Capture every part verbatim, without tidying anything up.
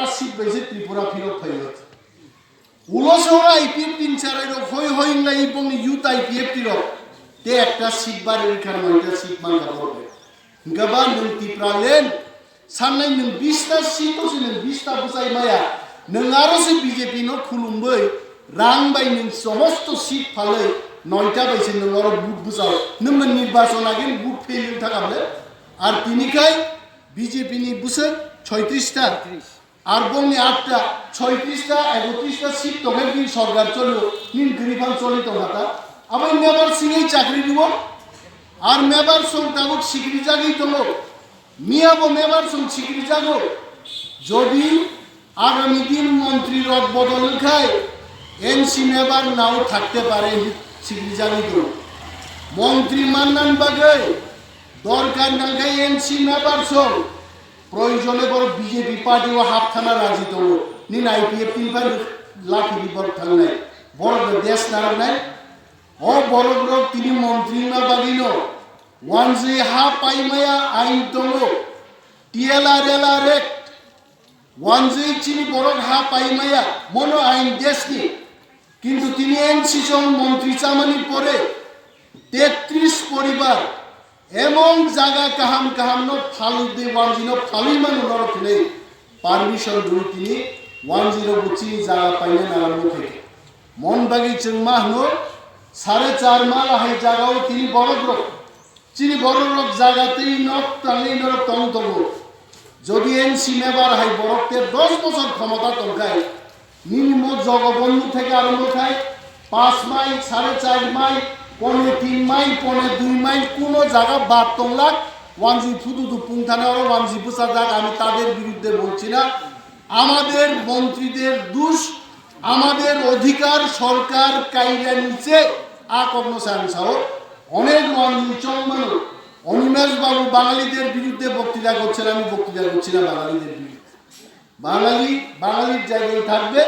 seat bai se Tripura phirok phaio. Ulo se oro I P F T ni cherai rok hoi hoi wng lai bongni youth I P F T rok. Te ekta seat bari rikha noita seat man ka borok. Hingke ba nwng Tipraland sannai nwng bista seat o se nwng bista bwchai maya. Nwng aro se B J P no khulumbai rang bai nwng somosto seat phalai noita bai se nwng oro vote bwchao. Nwng nwng nirbachon agin vote fail wng thaka bole. Ar tini khai B J P ni bwswk soitrish ta. Ar bongni atta, soitrish ta, ekotris ta seat tongkhe bini sorkar cholio, nini kwrwi phano choli tongkha ta. Abo member singwi chakri rwo. Ar member song tabuk sikri jagwi tongo. Miya bo member song sikri jago. Jodi agami din montri rok bodol wngkhai, N C member nao thakte pare hinwi sikri jagwi tongo. Montri mannan bagwi dorkar nangkhe N C member song. Proyojone borok B J P party o hapthana raji tongo. Nini I P F T ni bai lakhini borok thangnai. Borok no desh narwknai. O borok rok tini montri wngna bagwino wanjwi ha paimaya ain tongo. T L R L R Act. Wanjwi chini borok ha paimaya mono ain deshni. Kintu tini N C song montri chamani pore tetris poribar emon jaga kaham kaham no phalwi de wanjwi no phalwi mano norok hinwi permission rwi tini wanjwi rok bo chini jaga paina naramno khaikha. Mon bagwi chwng ma hwno sare char mala hai jaga o tini borok rok Chini borok rok jaga tei nok tangwi norok tong tongo. Jodi N C member hai borok te dos bosor khomota tongkhai, nini mo jogo bondhu theke arombo khai, pas mai, sare char mai, pone tin mai, pone dui mai, kuno jaga bad tonglak, wanji phudu du pungthana oro wanji bwsajak, ami tader biruddhe bolchi na. Amader montrider dush, amader odhikar sorkar kaira niche, a kokno sa ang sao. Onek wanji chong mano. Animesh বাবু বাঙালিদের বিরুদ্ধে বক্তৃতা করছেন, আমি বক্তৃতা করছি না বাঙালিদের বিরুদ্ধে। বাঙালি বাঙালির জায়গায় থাকবে,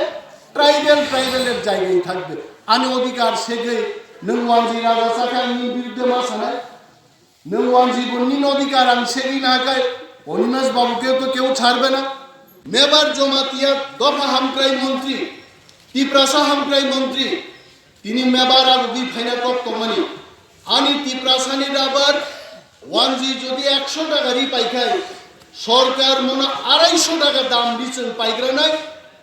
ট্রাইবেল ট্রাইবেলের জায়গায় থাকবে। আমি অধিকার সেগে নং ওয়ানজি রাজা চাকে আমি বিরুদ্ধে মাসানায়। Nwng wanji bo nini odhikar ang segwi nahakai, Animesh babu keu to keu charbe na. Mebar Jamatia dopha hamkrai montri, Tiprasa hamkrai montri, tini mebar agugwi phaina kok tongmani. Ani Tiprasani rabar wanji jodi ekso taka ri paikhai, sorkar mono araisho taka dam ri chwng paigranai,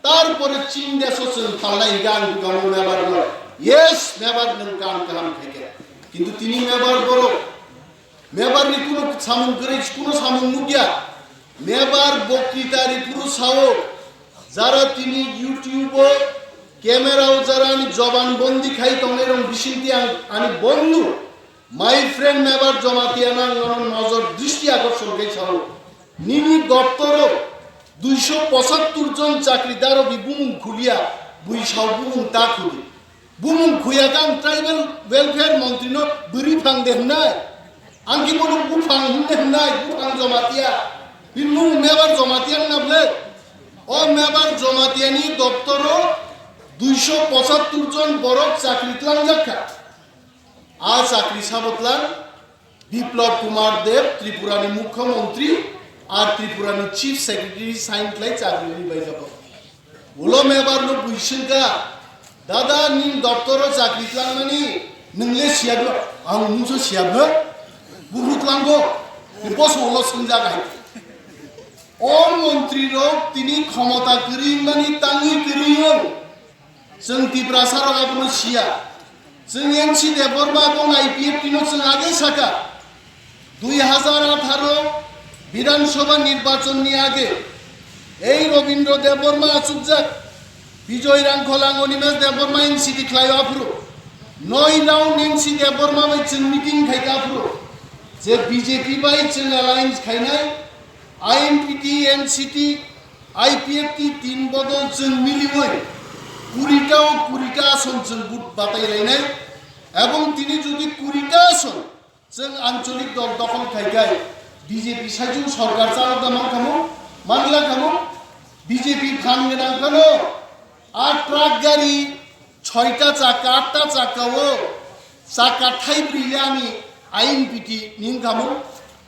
tarpore Chin deso chwng phalnai hingkhe ang dukango mebar no. Yes, mebar nwng kam kaham khaikhe. Kintu tini mebar borok Mebar ni kuno samung kwrwi, kuno samung nukya. Mebar boktwita ripuru sao, jara tini YouTube o camera o jara ani joban bondi khai tongnai rok bisingtwi ang ani bondhu, my friend Mebar Jamatia nang nono nojor dristi akorshon khai sao. Nini doptoro duiso pochattor jon chakridar rok bumung khulia, bui sao bumung ta khudi. Bumung khuya kang tribal welfare montri no bwrwi phang de hwnai. Ang ki bono buphang hwn de hwnai, buphang Jamatia. Bini mung Mebar Jamatia wngna bwle. O Mebar Jamatia ni doptoro duiso pochattor jon borok chakri tlangjak kha. A chakri sabo tlang Biplab Kumar Deb, Tripura ni Mukhyamantri, ar Tripura ni Chief Secretary sign khlai chakri ri bai jabo. Ulo mebar no bui swngkha, "Dada, nini doptoro chakri tlangmani nwng le siyablo?" Ang mungsa siyablo? Buphru tlango? Boso ulo swngjak hai. O montri rok tini khomota kwrwi wngmani tangwi kwrwi wng. Chwng Tiprasa rok abono siya. Chwng N C Debbarma bo I P F T no chwng age saka. Dui hazar atharo Bidhan Sabha nirbachon ni age ei Rabindra Debbarma achukjak, Bijoy Rangkholang, Animesh Debbarma N C D khlai aphuru. Noi round N C Debbarma bai chwng meeting khai aphuru. Je B J P bai chwng alliance khainai, I N P T, N C T, I P F T tin bodol chwng miliwi kurita o kurita ason chwng but batai lainai, ebong tini jodi kurita ason chwng ancholik dol dokhol khai khai B J P saichung sorkar chalok da man kamo, manla kamo, B J P phan gwnang phano a truck gari Choita chakka, atta chakka o chakka thaibrwi le ani I N P T ni wngkha mo.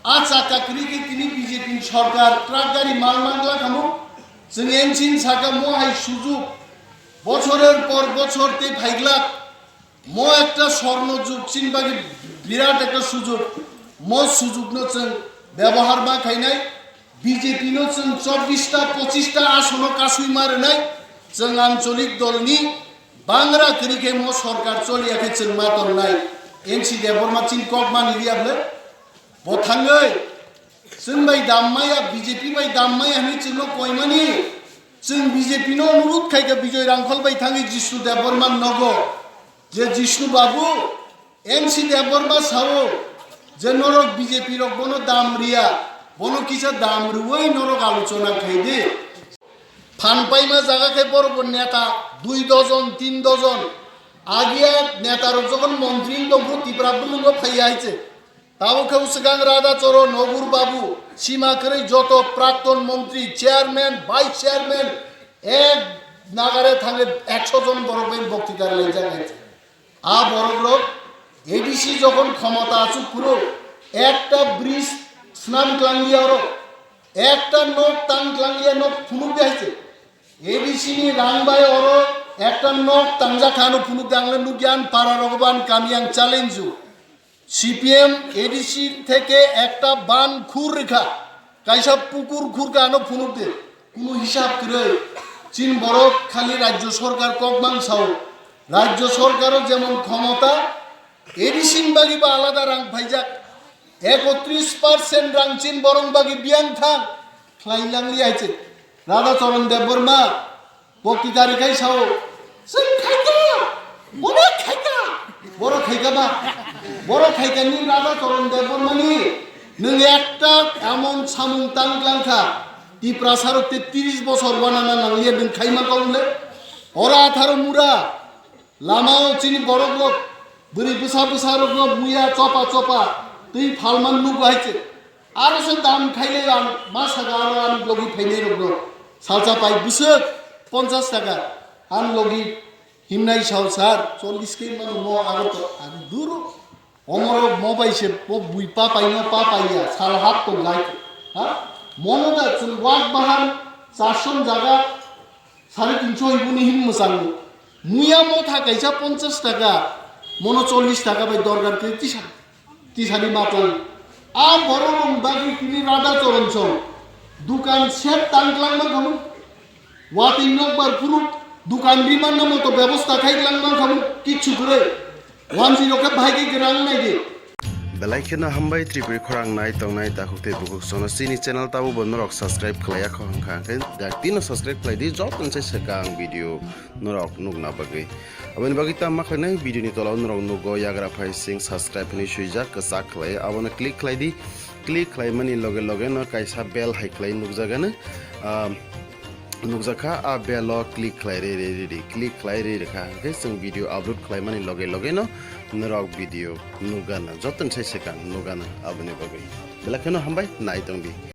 A chakka kwrwi khe tini B J P ni sorkar truck gari mal mangla kha mo. Chwng N C ni saka mo hai sujug, bochorer por bochor tei phaiglak, mo ekta swarno jug chini bagwi birat ekta sujug, mo sujugno chwng bebohar ma khainai, B J P no chwng chobbish ta, pochish ta asono kasui ma rwnai, chwng ancholik dolni bangra kwrwi khe mo sorkar choliya khe chwng ma tongnai. N C Debbarma chini kok mani riya bwle? Bo thangwi chwng bai dam maya, B J P bai dam maya hwnwi chwngno koimani. Chwng B J P no onurudh khai kha Bijoy Rangkhol bai thangwi Jishnu Debbarma nogo je, Jishnu babu, N C Debbarma sao je norok B J P rok bono dam riya, bono kisa dam rwui norok alochona khai di. Phan paima jaga khe borok bo neta dui dojon, tin dojon. Agiya neta rok jokhon montri wng tongphuru Tipra bwlwngo phaiya hai se. Tabuk khe swkang Radha Charan, Nogur Babu, sima kwrwi joto prakton montri, chairman, vice chairman, ek nagare thangwi ekso jon borok bai boktwita rwlaijak hai se. A borok rok A D C jokhon khomota achuk phuru ekta bridge snam klangliya oro, ekta nok tang klangliya nok phunuk de hai se. A D C ni rang bai oro ekta nok tangjak kha ano phunuk de, ang le nukya, ang para rogo bo, ang kami ang challenge o. C P M A D C theke ekta ban khur rikha, kaisa pukur khur kha ano phunuk de, kunu hisab kwrwi. Chin borok khali rajyo sorkar kok mang sao, rajyo sorkar o jemon khomota, A D C ni bagwi bo alada rang phaijak, ekotris percent rang chin borok bagwi biyang thang khlai langli hai se. Radha Charan Debbarma, Boktwita ri khai sao, "Chwng khaikha, bono khaikha." Borok khaikha ba? Borok khaikha ni Radha Charan Debbarmani nwng ekta emon samung tang klang kha. Tiprasa rok te tris bosor wana na nang liya nwng khaima kong le. Ora atharo mura, lama o chini borok rok, bwrwi bwsa bwsa rok no muya chopa chopa twi phalman nugo hai se. Aro se dam khaile ang ma saka aro ang logi phainai rokno. Salsa pai bwswk ponchas taka ang logi himnai sao sir, chollish ke mano mo aro to ang duro. Omoro mo bai se mo bui pa pai no pa pai ya sal hat to lai. Ha? Mono da chwng wak bahan charson jaga Sare tinso iboni hin mwchangno. Muya motha kaisa ponchas taka, mono chollish taka bai dorkar khe tisa, tisani matlang. A borok rok bagwi tini Radha Charan song. Dukan set tang klang man khamu. Watwi nokbar phuru dukan ri manna moto bebosta khai klang man khamu. Kichu kwrwi. Wanjwi rok khe bahai khe gwnang nai di. Belai kheno hambai Tripuri khorang nai tongnai takhuk tei bukhuk sono chini channel tabo bo norok subscribe khlaiya kho hwnkha hwnkhe dak tino subscribe khlai di joto ni sai swkang video norok nukna bagwi. Aboni bagwi tamo khlainai video ni tola o norok nugo yagra phai sing subscribe hinwi swijak kwchak khlai abono click khlai di click khlai mani loge loge no kaisa bell hai khlai nukjagano. Ah, nukjakha, a bell o click khlai rwi rwi rwi rwi, click khlai rwi rwkha, hwnkhe chwng video upload khlaimani loge loge no norok video nukgana, jotoni sai swkang nukgana aboni bagwi. Belai kheno hambai, nai tongdi.